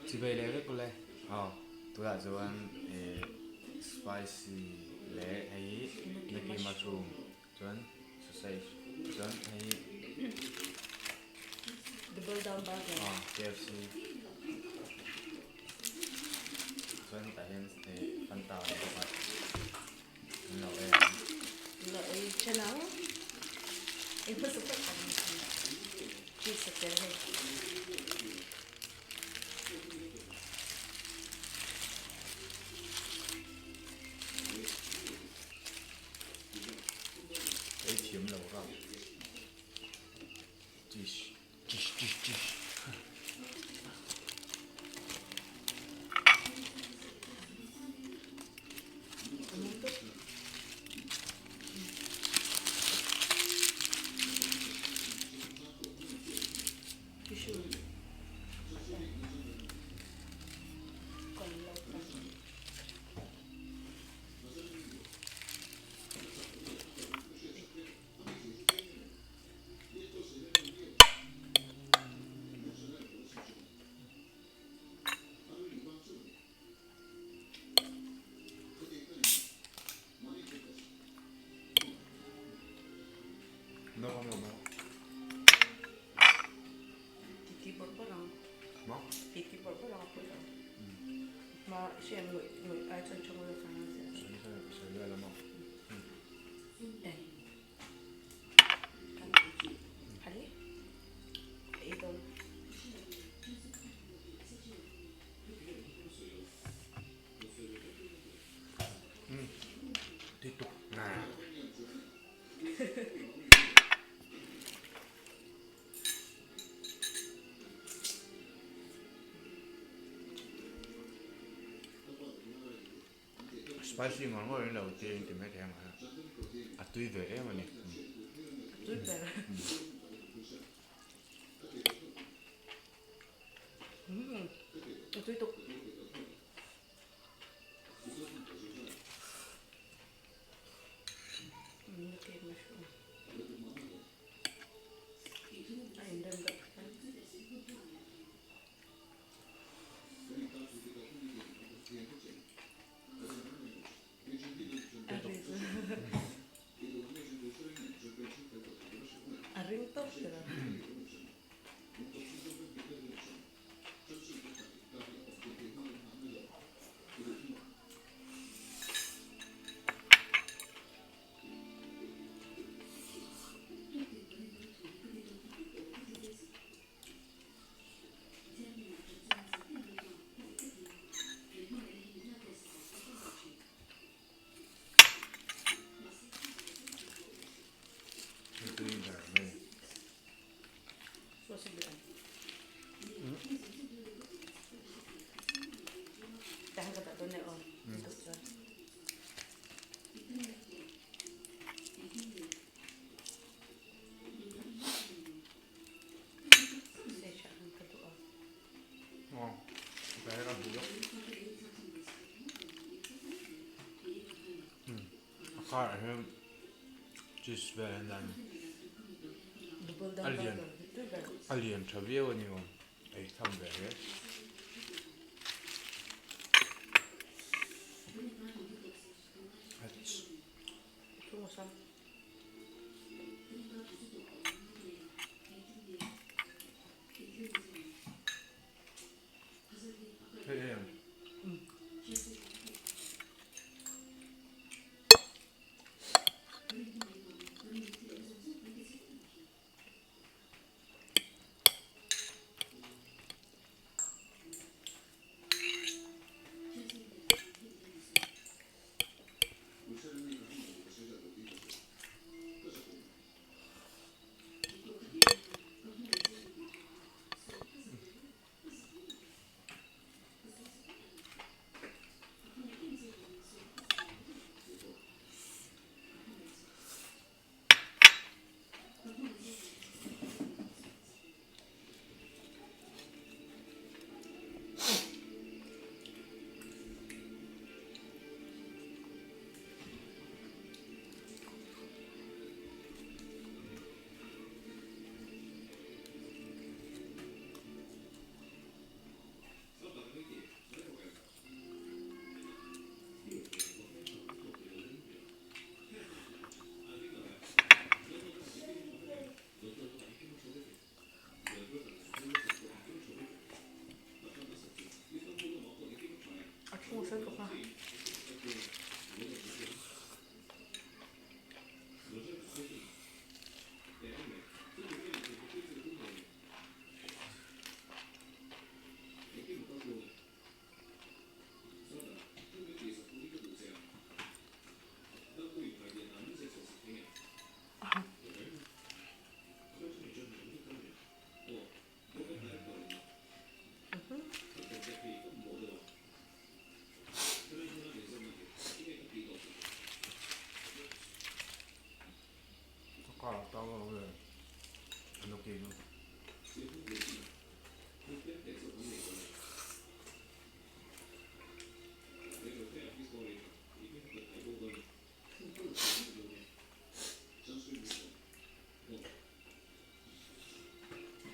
Chibei leh vek ule. Aw tunah chuan eh spicy leh hei enoki mushroom chuan sausage chuan hei Double down burger aw KFC chuan hetah hian eh fanta a awm bawk a an lo ei ang. An lo ei then ang. Ei hmasa tak ang cheese a tel hei. Ei thiam lo rap. Cheese cheese cheese cheese. Titi bawrh bawrh ang. Titi bawrh bawrh ang a pawi lo. Ma hriat ngawih ngawih ai chuan tha ngawih avang a zia. Eng. Hali. Ka ei dawn. Tui tuk na. Spicy ngawr ngawr in lo tir in ti mai thei ang a, a tui ve em a ni. A tui ber. A tui tuk. A ring tawp ber a. A kharah hian cheese vel an dah a ni. A lian a lian tha viau a ni awm ei tham ve hle. Hei em. nasa lutuk a.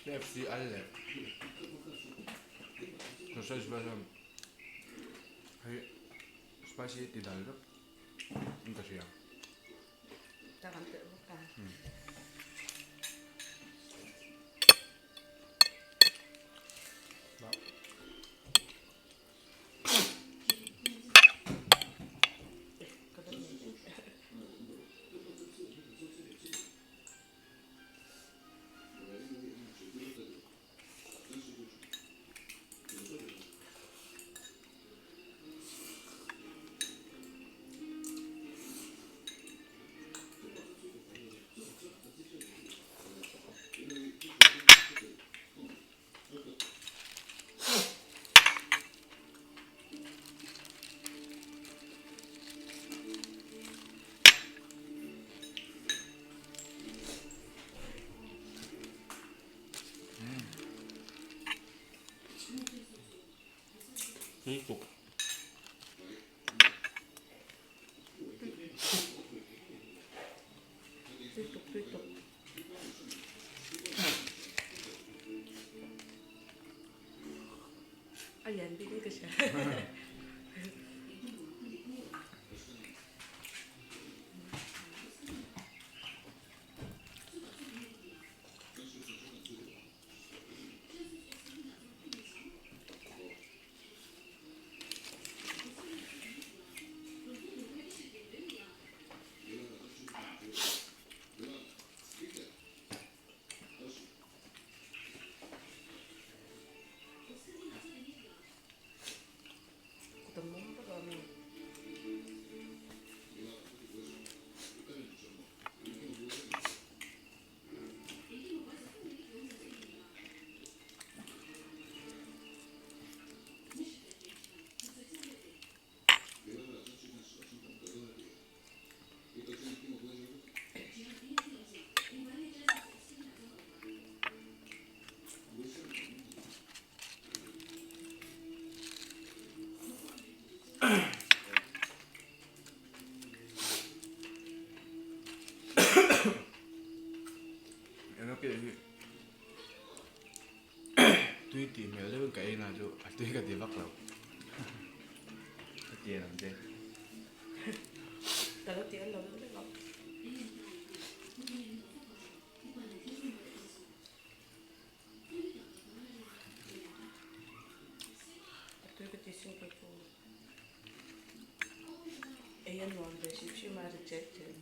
KFC al leh sausage vel hian hei spicy ti dal vek in ka hria. Tui tuk. Tui tuk tui tuk. A lian bik in ka hria. Tui tih hmel deuhin ka ei na chu a tui ka ti vak lo. Ka ti ang che. Ka lo ti an lo deuh vek ang. A tui ka ti sin ka chu. Ei a nuam ve hrim hrim a ri chet chet.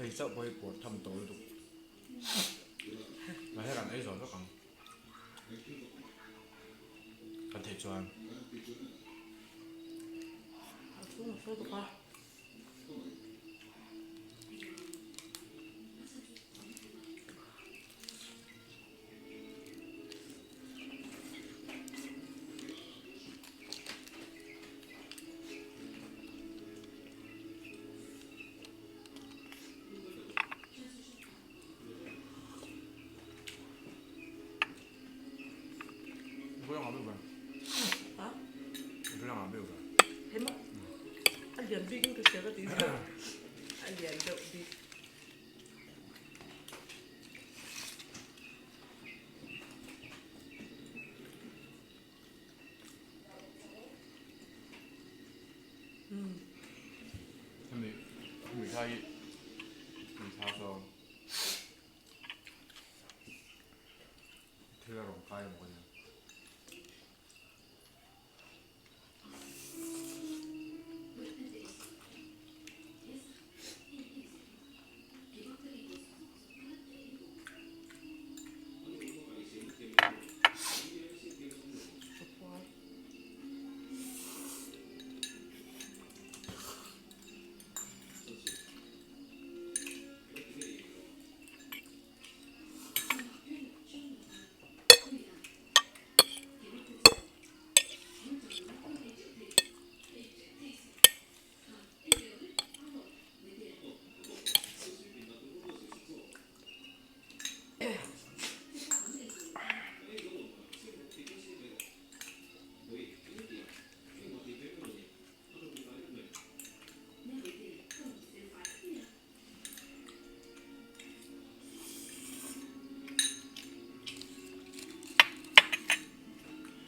Hei chauh pawh hi pawr tham tawh lutuk. Mahse kan ei zawh vek ang. Kan theih chuan. A chhung a sawi bawk a. Hema a lian bik in ka hria ka tih chu a lian deuh bik. Nisa hi nisa saw thil a rawn kai maw nia.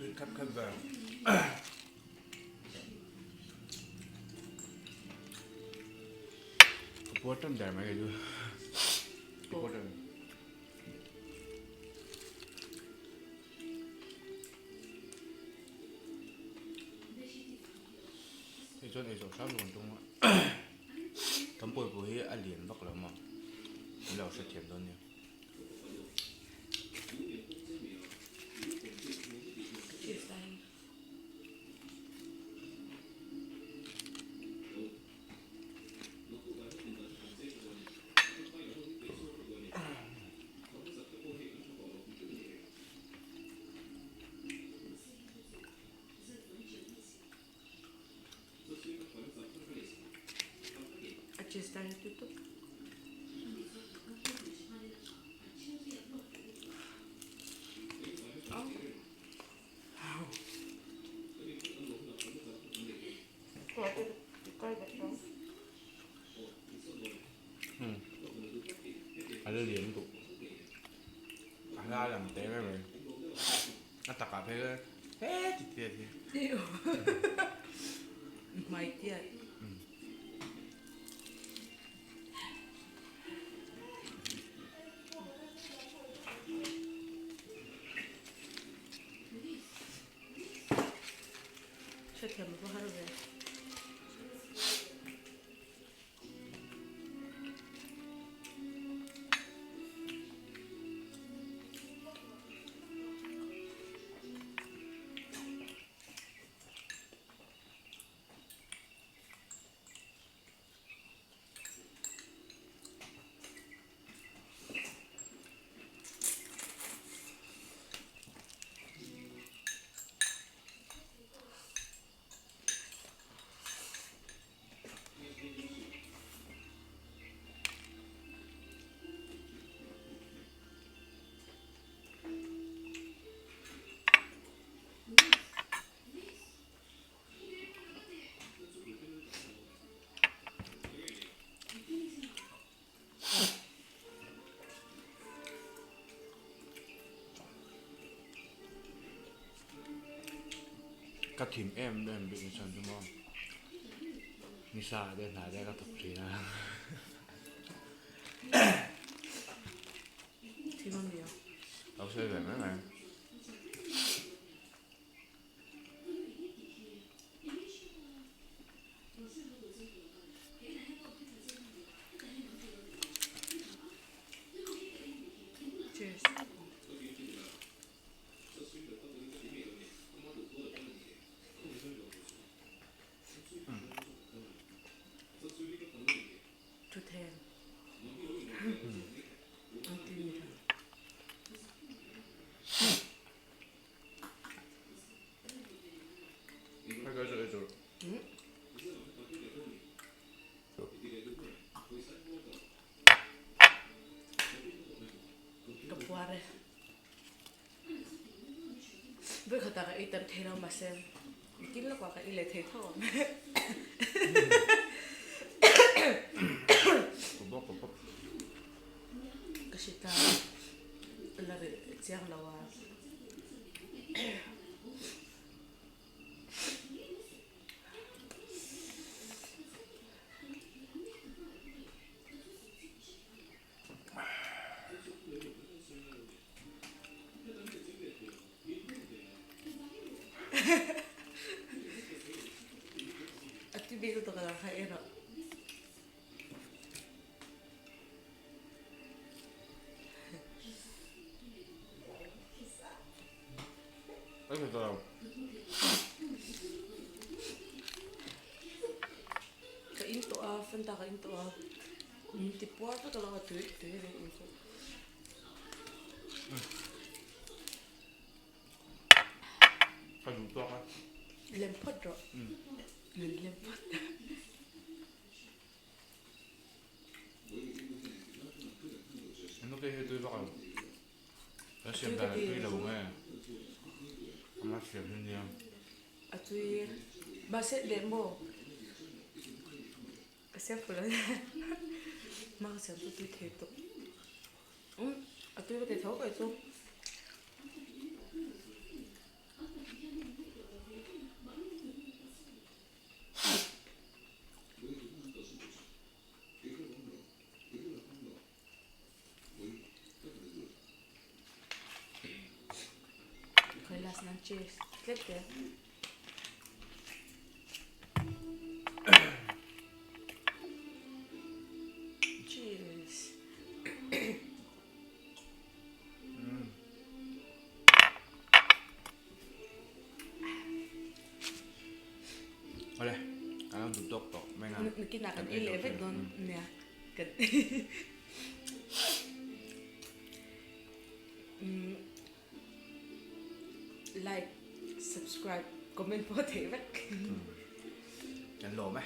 Tui khat khat ve. Ka puar tan der mai kei chu. Ka puar tan. Hei chuan ei zawh hram lo kan tum a. Kan pawipawh hi a lian vak lo maw? Min lo hrethiam dawn nia. A cheese dai hi tui tawp. A la lian duh. A hla lang teh mai mai. A takah phei chuan heti te a thi. Hmai tiat. Hrethiam a va har ve. Ka thim em em bik ni chuan chu maw nisa te hna te ka thawk thin a. Thim a mi a. Lo sawi ve mai mai. Cheers. Thuthleng. An ti ni tha. Ka puar e. Vawikhatah ka ei tam thei lo mahse tin lawkah ka ei leh thei tho ang. Ka hre ta la reh chiang lo a. in tawh a min ti puar vek alawm a tui tui a ni in chu. Ka duh tawk a. Lem phawt rawh. Min lem phawt. Anu ke hi tui vak lo. Ka siam dan a tui lo nge. Ama siam hi nia. A tui mahse leh maw ka siam fuh lo ma ka siam chu tui thei tawp. Umm a tui ka ti tho kai chu. Kailas nan cheers tlet te. Cheers. Awle, kan lo duh tawk tawh mai ang. Nakinah kan ei leh vek dawn nia. Kan Like, subscribe, comment pawh theih vek. Kan lawm e.